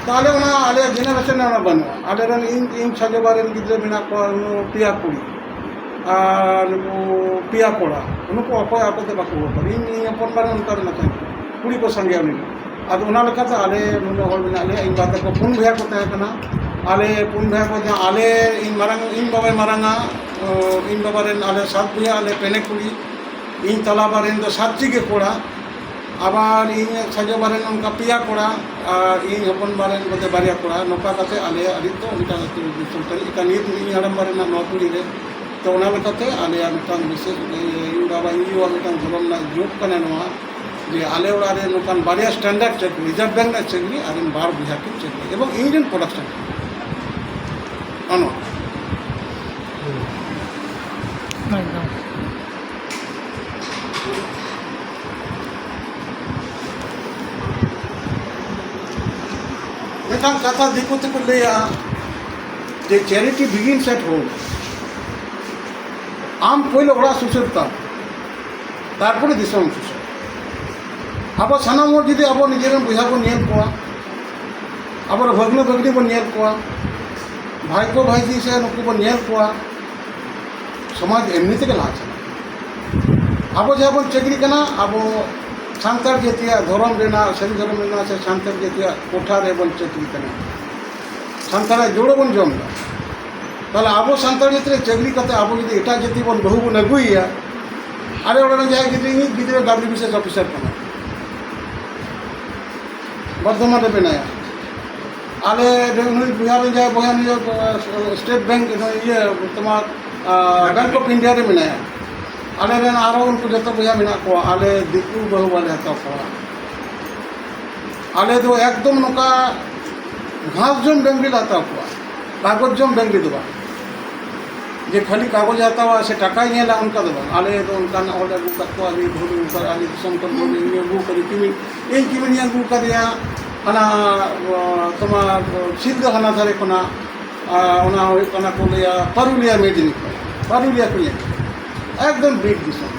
ᱛᱟᱦᱚᱞᱮ ᱚᱱᱟ ᱟᱞᱮᱭᱟᱜ ᱡᱮᱱᱟᱨᱮᱥᱚᱱ ᱨᱮ ᱚᱱᱟ ᱵᱟᱹᱱᱩᱜᱼᱟ᱾ ᱟᱞᱮ ᱨᱮᱱ ᱤᱧ, ᱤᱧ ᱥᱟᱡᱚᱵᱟ ᱨᱮᱱ ᱜᱤᱫᱽᱨᱟᱹ ᱢᱮᱱᱟᱜ ᱠᱚᱣᱟ, ᱱᱩᱠᱩ ᱯᱮᱭᱟ ᱠᱩᱲᱤ ᱟᱨ ᱱᱩᱠᱩ ᱯᱮᱭᱟ ᱠᱚᱲᱟ, ᱱᱩᱠᱩ ᱚᱠᱚᱭ ᱟᱠᱚ ᱛᱮ ᱵᱟᱠᱚ ᱟᱹᱜᱩ ᱠᱚᱣᱟ᱾ ᱤᱧ, ᱤᱧ ᱦᱚᱯᱚᱱ ᱵᱟ ᱨᱮᱱ ᱚᱱᱠᱟ ᱨᱮᱱ ᱛᱟᱦᱮᱸ ᱠᱩᱲᱤ ᱠᱚ ᱥᱟᱸᱜᱮᱭᱟ ᱩᱱᱤ ᱫᱚ᱾ ᱟᱫᱚ ᱚᱱᱟ ᱞᱮᱠᱟᱛᱮ ᱟᱞᱮ ᱱᱩᱱᱟᱹᱜ ᱦᱚᱲ ᱢᱮᱱᱟᱜ ᱞᱮᱭᱟ, ᱤᱧ ᱵᱟ ᱛᱟᱠᱚ ᱯᱩᱱ ᱵᱚᱭᱦᱟ ᱠᱚ ᱛᱟᱦᱮᱸ ᱠᱟᱱᱟ᱾ ᱟᱞᱮ ᱯᱩᱱ ᱵᱚᱭᱦᱟ ᱠᱚ ᱡᱟᱦᱟᱸ ᱟᱞᱮ, ᱤᱧ ᱢᱟᱨᱟᱝ, ᱤᱧ ᱵᱟᱵᱟᱭ ᱢᱟᱨᱟᱝᱟ, ᱚ, ᱤᱧ ᱵᱟᱵᱟ ᱨᱮᱱ ᱟᱞᱮ ᱥᱟᱛ ᱵᱚᱭᱦᱟ, ᱟᱞᱮ ᱯᱮᱱᱮ ᱠᱩᱲᱤ, ᱤᱧ ᱛᱟᱞᱟ ᱵᱟ ᱨᱮᱱ ᱫᱚ ᱥᱟᱛᱴᱤ ᱜᱮ ᱠᱚᱲᱟ᱾ ᱟᱵᱟᱨ ᱤᱧ ᱥᱟᱡᱚ ᱵᱟᱨᱮᱱ ᱚᱱᱠᱟ ᱯᱮᱭᱟ ᱠᱚᱲᱟ, ᱟᱨ ᱤᱧ ᱦᱚᱯᱚᱱ ᱵᱟᱨᱮᱱ ᱵᱚᱞᱛᱮ ᱵᱟᱨᱭᱟ ᱠᱚᱲᱟ, ᱱᱚᱝᱠᱟ ᱠᱟᱛᱮ ᱟᱞᱮᱭᱟᱜ ᱟᱹᱰᱤ ᱛᱚ ᱢᱤᱫᱴᱟᱝ ᱟᱹᱛᱩ ᱫᱤᱥᱚᱢ ᱛᱟᱹᱨᱤ ᱮᱠᱟᱱ ᱱᱤᱭᱟᱹ ᱤᱧ ᱦᱟᱲᱟᱢ ᱵᱟᱨᱮᱱᱟᱜ ᱱᱚᱣᱟ ᱠᱩᱲᱤ ᱨᱮ᱾ ᱛᱚ ᱚᱱᱟ ᱞᱮᱠᱟᱛᱮ ᱟᱞᱮᱭᱟᱜ ᱢᱤᱫᱴᱟᱝ ᱵᱤᱥᱮᱥ, ᱤᱧ ᱵᱟᱵᱟ ᱤᱧ ᱟᱭᱳᱣᱟᱜ ᱢᱤᱫᱴᱟᱝ ᱫᱷᱚᱨᱚᱢ ᱨᱮᱱᱟᱜ ᱡᱳᱜᱽ ᱠᱟᱱᱟ ᱱᱚᱣᱟ, ᱡᱮ ᱟᱞᱮ ᱚᱲᱟᱜ ᱨᱮ ᱱᱚᱝᱠᱟᱱ ᱵᱟᱨᱭᱟ ᱥᱴᱮᱱᱰᱟᱨᱰ ᱪᱟᱹᱠᱨᱤ, ᱨᱤᱡᱟᱨᱵᱷ ᱵᱮᱝᱠ ᱨᱮᱱᱟᱜ ᱪᱟᱹᱠᱨᱤ ᱟᱨ ᱤᱧ ᱵᱟᱨ ᱵᱚᱭᱦᱟ ᱠᱤᱱ ᱪᱟᱹᱠᱨᱤ ᱮᱵᱚᱝ ᱤᱧ ᱨᱮᱱ ᱯᱨᱚᱰᱟᱠᱥᱚᱱ ᱚᱱᱚ᱾ ᱮᱠᱫᱚᱢ᱾ ᱢᱤᱫᱴᱟᱝ ᱠᱟᱛᱷᱟ ᱫᱤᱠᱩ ᱛᱮᱠᱚ ᱞᱟᱹᱭᱟ ᱡᱮ charity begins at home᱾ ᱟᱢ ᱯᱳᱭᱞᱳ ᱚᱲᱟᱜ ᱥᱩᱥᱟᱹᱨ ᱛᱟᱢ, ᱛᱟᱨᱯᱚᱨᱮ ᱫᱤᱥᱚᱢ ᱥᱩᱥᱟᱹᱨ᱾ ᱟᱵᱚ ᱥᱟᱱᱟᱢ ᱦᱚᱲ ᱡᱩᱫᱤ ᱟᱵᱚ ᱱᱤᱡᱮᱨᱮᱱ ᱵᱚᱭᱦᱟ ᱵᱚᱱ ᱧᱮᱞ ᱠᱚᱣᱟ, ᱟᱵᱚᱨᱮᱱ ᱵᱷᱟᱹᱜᱽᱱᱟᱹ ᱵᱷᱟᱹᱜᱽᱱᱤ ᱵᱚᱱ ᱧᱮᱞ ᱠᱚᱣᱟ, ᱵᱷᱟᱭ ᱠᱚ ᱵᱷᱟᱭᱡᱤ ᱥᱮ ᱱᱩᱠᱩ ᱵᱚᱱ ᱧᱮᱞ ᱠᱚᱣᱟ, ᱥᱚᱢᱟᱡᱽ ᱮᱢᱱᱤ ᱛᱮᱜᱮ ᱞᱟᱦᱟ ᱪᱟᱞᱟᱜᱼᱟ᱾ ᱟᱵᱚ ᱡᱟᱦᱟᱸ ᱵᱚᱱ ᱪᱟᱹᱠᱨᱤ ᱠᱟᱱᱟ, ᱟᱵᱚ ᱥᱟᱱᱛᱟᱲ ᱡᱟᱹᱛᱤᱭᱟᱜ ᱫᱷᱚᱨᱚᱢ ᱨᱮᱱᱟᱜ, ᱥᱟᱹᱨᱤ ᱫᱷᱚᱨᱚᱢ ᱨᱮᱱᱟᱜ ᱥᱮ ᱥᱟᱱᱛᱟᱲ ᱡᱟᱹᱛᱤᱭᱟᱜ ᱠᱚᱴᱷᱟ ᱨᱮᱵᱚᱱ ᱪᱟᱹᱠᱨᱤ ᱠᱟᱱᱟ, ᱥᱟᱱᱛᱟᱲᱟᱜ ᱡᱳᱲᱳ ᱵᱚᱱ ᱡᱚᱢ ᱮᱫᱟ᱾ ᱛᱟᱦᱚᱞᱮ ᱟᱵᱚ ᱥᱟᱱᱛᱟᱲ ᱡᱟᱹᱛᱤ ᱨᱮ ᱪᱟᱹᱠᱨᱤ ᱠᱟᱛᱮ ᱟᱵᱚ ᱡᱩᱫᱤ ᱮᱴᱟᱜ ᱡᱟᱹᱛᱤ ᱵᱚᱱ ᱵᱟᱹᱦᱩ ᱵᱚᱱ ᱟᱹᱜᱩᱭᱮᱭᱟ, ᱟᱞᱮ ᱚᱲᱟᱜ ᱨᱮ ᱡᱟᱦᱟᱸᱭ ᱜᱤᱫᱽᱨᱟᱹ, ᱤᱧᱤᱡ ᱜᱤᱫᱽᱨᱟᱹ W B C S officer ᱠᱟᱱᱟᱭ, ᱵᱚᱨᱫᱷᱚᱢᱟᱱ ᱨᱮ ᱢᱮᱱᱟᱭᱟ᱾ ᱟᱞᱮ ᱨᱮᱱ ᱱᱩᱭ ᱵᱚᱭᱦᱟ ᱨᱮᱱ ᱡᱟᱦᱟᱸᱭ ᱵᱚᱭᱦᱟ ᱱᱩᱭ, ᱟᱸ, State Bank, ᱱᱩᱭ ᱤᱭᱟᱹ, ᱛᱳᱢᱟᱨ, ᱟᱸ, Bank of India ᱨᱮ ᱢᱮᱱᱟᱭᱟ᱾ ᱟᱞᱮ ᱨᱮᱱ ᱟᱨᱚ ᱩᱱᱠᱩ ᱡᱚᱛᱚ ᱵᱚᱭᱦᱟ ᱢᱮᱱᱟᱜ ᱠᱚᱣᱟ, ᱟᱞᱮ ᱫᱤᱠᱩ ᱵᱟᱹᱦᱩ ᱵᱟᱞᱮ ᱦᱟᱛᱟᱣ ᱠᱚᱣᱟ᱾ ᱟᱞᱮ ᱫᱚ ᱮᱠᱫᱚᱢ ᱱᱚᱝᱠᱟ ᱜᱷᱟᱥ ᱡᱚᱢ ᱰᱟᱹᱝᱨᱤ ᱞᱮ ᱦᱟᱛᱟᱣ ᱠᱚᱣᱟ, ᱠᱟᱜᱚᱡᱽ ᱡᱚᱢ ᱰᱟᱹᱝᱨᱤ ᱫᱚ ᱵᱟᱝ᱾ ᱡᱮ ᱠᱷᱟᱹᱞᱤ ᱠᱟᱜᱚᱡᱽ ᱦᱟᱛᱟᱣᱟ ᱥᱮ ᱴᱟᱠᱟᱭ ᱧᱮᱞᱟ, ᱚᱱᱠᱟ ᱫᱚ ᱵᱟᱝ᱾ ᱟᱞᱮ ᱫᱚ ᱚᱱᱠᱟᱱ ᱦᱚᱲ ᱞᱮ ᱟᱹᱜᱩ ᱠᱟᱜ ᱠᱚᱣᱟ, ᱟᱞᱮ ᱵᱟᱹᱦᱩ ᱞᱮ ᱟᱹᱜᱩ ᱠᱟᱜ, ᱟᱞᱮ ᱫᱤᱥᱚᱢ ᱠᱷᱚᱱ ᱵᱟᱹᱦᱩ ᱞᱮ ᱟᱹᱜᱩ ᱠᱟᱫᱮ, ᱠᱤᱢᱤᱱ, ᱤᱧ ᱠᱤᱢᱤᱱᱤᱧ ᱟᱹᱜᱩ ᱠᱟᱫᱮᱭᱟ ᱦᱟᱱᱟ, ᱚ, ᱛᱳᱢᱟᱨ, ᱚ, ᱥᱤᱞᱫᱟᱹ ᱦᱟᱱᱟ ᱫᱷᱟᱨᱮ ᱠᱷᱚᱱᱟᱜ, ᱟᱨ ᱚᱱᱟ ᱦᱩᱭᱩᱜ ᱠᱟᱱᱟ ᱠᱚ ᱞᱟᱹᱭᱟ ᱯᱟᱨᱩᱞᱤᱭᱟ ᱢᱮᱫᱤᱱᱤᱯᱩᱨ, ᱯᱟᱨᱩᱞᱤᱭᱟ ᱠᱚ ᱧᱮᱞ᱾ ᱮᱠᱫᱚᱢ ᱵᱤᱨ ᱫᱤᱥᱚᱢ᱾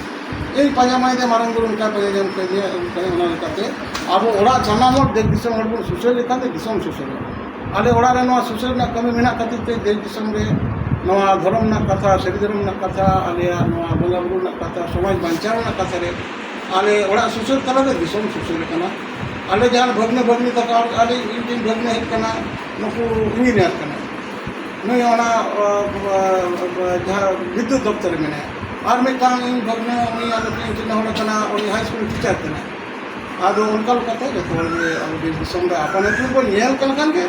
ᱤᱧ ᱯᱟᱸᱡᱟ ᱢᱟᱭ ᱛᱮ ᱢᱟᱨᱟᱝ ᱵᱩᱨᱩ ᱚᱱᱠᱟ ᱯᱟᱸᱡᱟ ᱧᱟᱢ ᱠᱮᱫᱮᱭᱟ, ᱚᱱᱠᱟ ᱚᱱᱟ ᱞᱮᱠᱟᱛᱮ ᱟᱵᱚ ᱚᱲᱟᱜ ᱥᱟᱱᱟᱢ ᱦᱚᱲ ᱫᱮᱥ ᱫᱤᱥᱚᱢ ᱦᱚᱲ ᱵᱚᱱ ᱥᱩᱥᱟᱹᱨ ᱞᱮᱠᱷᱟᱱ ᱫᱚ ᱫᱤᱥᱚᱢ ᱥᱩᱥᱟᱹᱨᱚᱜᱼᱟ᱾ ᱟᱞᱮ ᱚᱲᱟᱜ ᱨᱮ ᱱᱚᱣᱟ ᱥᱩᱥᱟᱹᱨ ᱨᱮᱱᱟᱜ ᱠᱟᱹᱢᱤ ᱢᱮᱱᱟᱜ ᱠᱷᱟᱹᱛᱤᱨ ᱛᱮ ᱫᱮᱥ ᱫᱤᱥᱚᱢ ᱨᱮ ᱱᱚᱣᱟ ᱫᱷᱚᱨᱚᱢ ᱨᱮᱱᱟᱜ ᱠᱟᱛᱷᱟ, ᱥᱟᱹᱨᱤ ᱫᱷᱚᱨᱚᱢ ᱨᱮᱱᱟᱜ ᱠᱟᱛᱷᱟ, ᱟᱞᱮᱭᱟᱜ ᱱᱚᱣᱟ ᱵᱚᱸᱜᱟ ᱵᱩᱨᱩ ᱨᱮᱱᱟᱜ ᱠᱟᱛᱷᱟ, ᱥᱚᱢᱟᱡᱽ ᱵᱟᱧᱪᱟᱣ ᱨᱮᱱᱟᱜ ᱠᱟᱛᱷᱟ ᱨᱮ ᱟᱞᱮ ᱚᱲᱟᱜ ᱥᱩᱥᱟᱹᱨ ᱛᱟᱞᱟ ᱨᱮ ᱫᱤᱥᱚᱢ ᱥᱩᱥᱟᱹᱨ ᱠᱟᱱᱟ᱾ ᱟᱞᱮ ᱡᱟᱦᱟᱸ ᱵᱷᱟᱹᱜᱽᱱᱟᱹ ᱵᱷᱟᱹᱜᱽᱱᱤ ᱛᱟᱠᱚ, ᱟᱞᱮ ᱤᱧ ᱨᱮᱱ ᱵᱷᱟᱹᱜᱽᱱᱟᱹ ᱦᱮᱡ ᱠᱟᱱᱟ, ᱱᱩᱠᱩ ᱤᱧᱡᱤᱱᱤᱭᱟᱨ ᱠᱟᱱᱟ, ᱱᱩᱭ ᱚᱱᱟ, ᱟ, ᱟ, ᱟ, ᱡᱟᱦᱟᱸ ᱵᱤᱫᱽᱭᱩᱛ ᱫᱚᱯᱛᱚᱨ ᱨᱮ ᱢᱮᱱᱟᱭᱟ᱾ ᱟᱨ ᱢᱤᱫᱴᱟᱝ ᱤᱧ ᱵᱷᱟᱹᱜᱽᱱᱟᱹ, ᱩᱱᱤ ᱟᱞᱮ ᱴᱷᱮᱱ ᱪᱮᱫ ᱦᱚᱲ ᱠᱟᱱᱟ, ᱩᱱᱤ ᱦᱟᱭ ᱥᱠᱩᱞ ᱴᱤᱪᱟᱨ ᱠᱟᱱᱟᱭ᱾ ᱟᱫᱚ ᱚᱱᱠᱟ ᱞᱮᱠᱟᱛᱮ ᱡᱚᱛᱚ ᱦᱚᱲ ᱜᱮ ᱟᱵᱚ ᱫᱮᱥ ᱫᱤᱥᱚᱢ ᱨᱮ ᱟᱯᱟᱱ ᱟᱹᱯᱤᱱ ᱵᱚᱱ ᱧᱮᱞ ᱠᱟᱱ ᱠᱷᱟᱱ ᱜᱮ,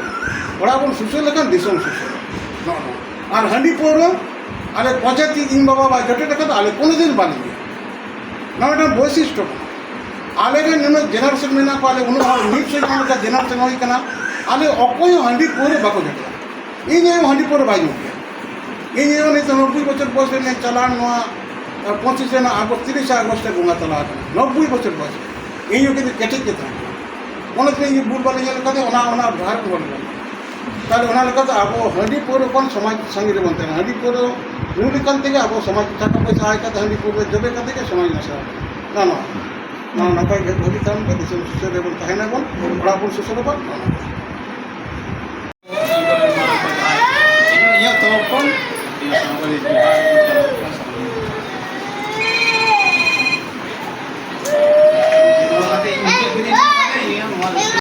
ᱚᱲᱟᱜ ᱵᱚᱱ ᱥᱩᱥᱟᱹᱨ ᱞᱮᱠᱷᱟᱱ ᱫᱤᱥᱚᱢ ᱥᱩᱥᱟᱹᱨᱚᱜᱼᱟ᱾ ᱱᱚᱜᱼᱚ ᱱᱚᱣᱟ᱾ ᱟᱨ ᱦᱟᱺᱰᱤ ᱯᱟᱹᱣᱨᱟᱹ, ᱟᱞᱮ ᱯᱚᱧᱪᱟᱭᱮᱛ ᱤᱧ ᱵᱟᱵᱟ ᱵᱟᱭ ᱡᱚᱴᱮᱫ ᱟᱠᱟᱫᱟ, ᱟᱞᱮ ᱠᱳᱱᱳ ᱫᱤᱱ ᱵᱟᱞᱮ ᱧᱩᱭᱟ᱾ ᱱᱚᱣᱟ ᱢᱤᱫᱴᱟᱝ ᱵᱳᱭᱥᱤᱥᱴᱚ ᱠᱟᱱᱟ᱾ ᱟᱞᱮ ᱨᱮᱱ ᱱᱩᱱᱟᱹᱜ ᱡᱮᱱᱟᱨᱮᱥᱚᱱ ᱢᱮᱱᱟᱜ ᱠᱚᱣᱟ, ᱟᱞᱮ ᱩᱱᱟᱹᱜ ᱦᱚᱲ ᱢᱤᱫ ᱥᱚ ᱡᱚᱱ ᱞᱮᱠᱟ ᱡᱮᱱᱟᱨᱮᱥᱚᱱ ᱦᱩᱭ ᱠᱟᱱᱟ, ᱟᱞᱮ ᱚᱠᱚᱭ ᱦᱚᱸ ᱦᱟᱺᱰᱤ ᱯᱟᱹᱣᱨᱟᱹ ᱵᱟᱠᱚ ᱡᱚᱴᱮᱫᱟ᱾ ᱤᱧ ᱟᱭᱳ ᱦᱟᱺᱰᱤ ᱯᱟᱹᱣᱨᱟᱹ ᱵᱟᱭ ᱧᱩ ᱜᱮᱭᱟ᱾ ᱤᱧ ᱟᱭᱳ ᱱᱤᱛᱚᱜ ᱱᱚᱵᱵᱳᱭ ᱵᱚᱪᱷᱚᱨ ᱵᱚᱭᱮᱥ ᱨᱮ ᱪᱟᱞᱟᱣ ᱱᱚᱣᱟ ᱯᱚᱸᱪᱤᱥ ᱨᱮᱱᱟᱜ ᱟᱜᱚᱥᱴ, ᱛᱤᱨᱤᱥᱟ ᱟᱜᱚᱥᱴ ᱨᱮ ᱵᱚᱸᱜᱟ ᱛᱟᱞᱟ ᱟᱠᱟᱱᱟ, ᱱᱚᱵᱵᱳᱭ ᱵᱚᱪᱷᱚᱨ ᱵᱚᱭᱮᱥ ᱨᱮ᱾ ᱤᱧ ᱟᱭᱳ ᱠᱤᱱᱛᱩ ᱠᱮᱴᱮᱡ ᱜᱮ ᱛᱟᱦᱮᱸ ᱠᱟᱱᱟ᱾ ᱚᱱᱟ ᱛᱮ ᱤᱧ ᱵᱩᱞ ᱵᱟᱞᱮ ᱧᱮᱞ ᱠᱟᱫᱮ, ᱚᱱᱟ, ᱚᱱᱟ ᱰᱟᱦᱟᱨ ᱠᱚ ᱵᱟᱞᱮ ᱧᱮᱞ ᱠᱟᱫᱟ᱾ ᱛᱟᱦᱞᱮ ᱚᱱᱟ ᱞᱮᱠᱟᱛᱮ ᱟᱵᱚ ᱦᱟᱺᱰᱤ ᱯᱟᱹᱣᱨᱟᱹ ᱠᱷᱚᱱ ᱥᱚᱢᱟᱡᱽ ᱥᱟᱺᱜᱤᱧ ᱨᱮᱵᱚᱱ ᱛᱟᱦᱮᱱᱟ᱾ ᱦᱟᱺᱰᱤ ᱯᱟᱹᱣᱨᱟᱹ ᱧᱩ ᱞᱮᱠᱷᱟᱱ ᱛᱮᱜᱮ ᱟᱵᱚ ᱥᱚᱢᱟᱡᱽ ᱴᱟᱠᱟ ᱯᱚᱭᱥᱟ ᱟᱭ ᱠᱟᱛᱮ ᱦᱟᱺᱰᱤ ᱯᱟᱹᱣᱨᱟᱹ ᱡᱚᱵᱮ ᱠᱟᱛᱮ ᱜᱮ ᱥᱚᱢᱟᱡᱽ ᱱᱟᱥᱟᱜᱼᱟ᱾ ᱱᱚᱣᱟ, ᱱᱚᱣᱟ, ᱱᱚᱣᱟ ᱱᱟᱯᱟᱭ ᱜᱮ ᱵᱷᱟᱹᱜᱤ ᱛᱟᱦᱮᱱ ᱯᱮ, ᱫᱤᱥᱚᱢ ᱥᱩᱥᱟᱹᱨ ᱨᱮᱵᱚᱱ ᱛᱟᱦᱮᱱᱟᱵᱚᱱ, ᱚᱲᱟᱜ ᱵᱚᱱ ᱥᱩᱥᱟᱹᱨᱟᱵᱚᱱ᱾